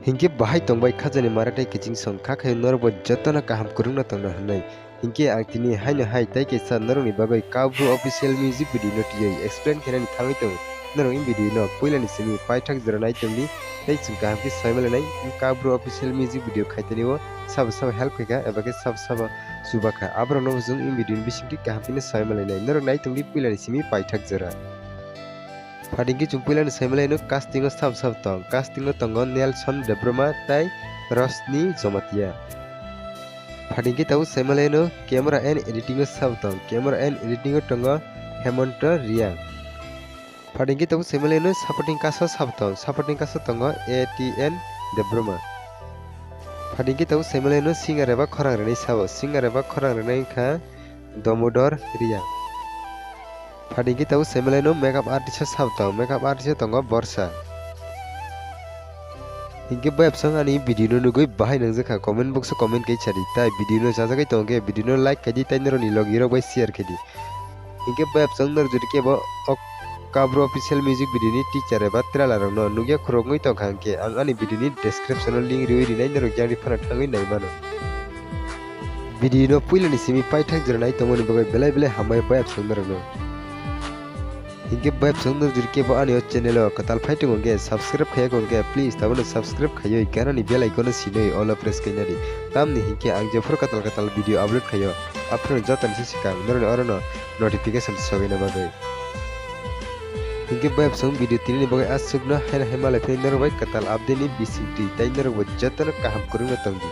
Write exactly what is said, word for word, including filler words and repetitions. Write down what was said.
Hinkhe bahai tongbai khajani maratai kiching song kha khe norokbo jotono kaham kwrwngno tongna hwnwi. Hinkhe ang tini haino hai tei kaisa norokni bagwi Kabru official music video no twiwi explain khainani thangwi tongo. Norok in video no puilani simi paithak jora nai tongdi tei chwng kaham khe soimalinai. Kabru official music video khaitani o sabo sabo help khaikha eba khe sabo sabo chubakha. Aborokno bo chwng in video ni bisingtwi kaham khe soimalinai. Norok nai tongdi puilani simi paithak jora. Phatingkhe chwng puilani saimalaino casting o sabo sabo tong. Casting o tongo Nelson Debbarma tei Rosni Jomatia. Phatingkhe tabuk saimalaino camera and editing o sabo tong. Camera and editing o tongo Hemonto Riang. Phatingkhe tabuk saimalaino supporting cast o sabo tong. Supporting cast o tongo A T N Debbarma. Phatingkhe tabuk saimalaino singer eba khorang rwnai sabo. Singer eba khorang rwnai wngkha Damodar Riang. Phatingkhe tabuk saimalaino makeup artist o sabo tong, makeup artist o tongo Borsa. Hinkhe bayapsong ani video no nugwi bahai nangjakha, comment box o comment kai sadi, tai video no chajagwi tongkhe video no like khaidi, tai norokni logi rok bai share khaidi. Hinkhe bayapsong norok jodi kebo ok Kabru official music video ni teaser eba trailer rok no nugya khurokgwi tongkha hinkhe ang ani video ni description o link riwi rinai norok yang ri phano thangwi nai mano. Video no puilani simi paithak jora nai tongmani bagwi belai belai hambai bayapsong norokno. Hinkhe bayapsong norok jodi kebo ani o channel o kwtal phai tongo hinkhe subscribe khaiya hinkhe please tabukno subscribe khaiwi ganani bell icon no sinwi all o press khainadi. Tamni hinkhe ang jephuru kwtal kwtal video upload khaio aphuru jotoni se swkang norokni orono notification sogaina bagwi. Hinkhe bayapsong video tinini bagwi aswkno haino hai malai phai norok bai kwtal update ni bisingtwi tai norokbo jotono kaham kwrwngno tongdi.